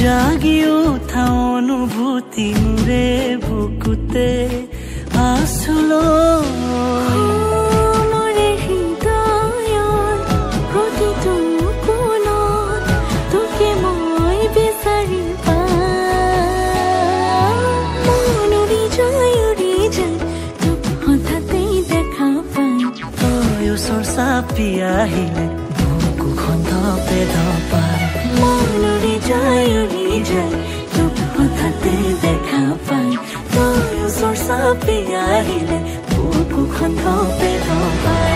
জাগি উঠা অনুভূতি মোৰে বুকুতে আছুলৈ। মোৰে হৃদয়ৰ প্ৰতিটো কোণত তোকে মই বিচাৰি পাওঁ। মন উৰি যায় উৰি যায় তোক হঠাতেই দেখা পাই। তই ওচৰ চাপি আহিলে বুকুখন ধপে ধপাই। মন উৰি যায় উৰি যায় তোক হঠাতে দেখা পাই। তই ওচৰ চাপি আহিলে বুকুখন ধপে ধপাই।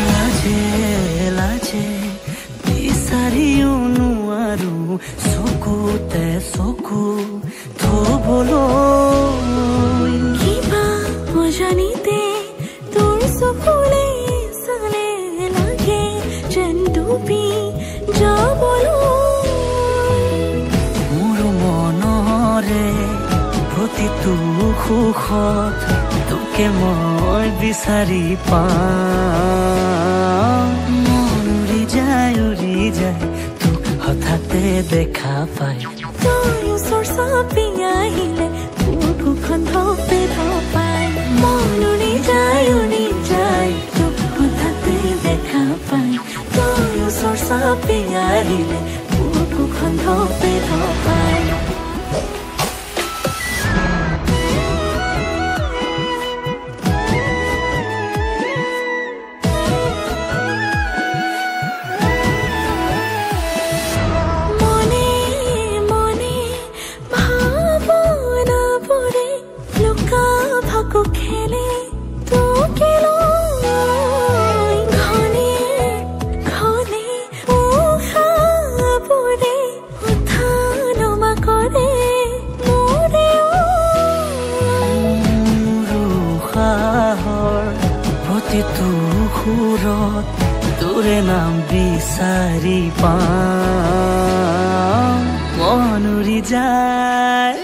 লাজে লাজে বিচাৰিও নোৱাৰো চকুতে চকু থবলৈ। কিবা অজানিতে তোৰ চকুলে চালে লাগে যেন ডুবি যাবলৈ। মোৰ মনৰে প্ৰতিটো সুখত তোকে মই বিচাৰি পাওঁ। মন উৰি যায় উৰি যায় তোক হঠাতে দেখা পাই। তই ওচৰ চাপি আহিলে বুকুখন ধপে ধপাই। মন উৰি যায় উৰি যায় তোক হঠাতে দেখা পাই। তই ওচৰ চাপি আহিলে বুকুখন ধপে ধপাই। মনে মনে ভাৱনাবোৰে লুকা ভাকু খেলে তোকে লৈ। ঘনে ঘনে উশাহবোৰে উঠা নমা কৰে মোৰে ঐ। মোৰ উশাহৰ প্ৰতিটো সুৰত তোৰে নাম বিচাৰি পাওঁ। মন উৰি যায়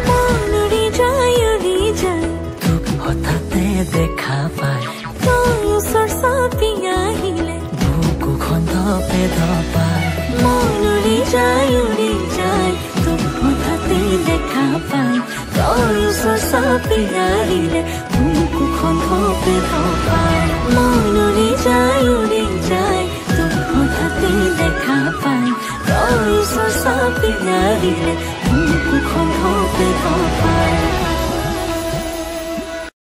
মন উৰি যায় উৰি যায় তোক হঠাতে দেখা পাই। তই ওচৰ চাপি আহিলে বুকুখন ধপে ধপাই। মন উৰি যায় উৰি যায় তোক হঠাতে দেখা পাই। তই ওচৰ চাপি আহিলে বুকুখন ধপে ধপাই। মন উৰি যায় উৰি যায় তোক হঠাতে দেখা পাই। তই ওচৰ চাপি আহিলে বুকুখন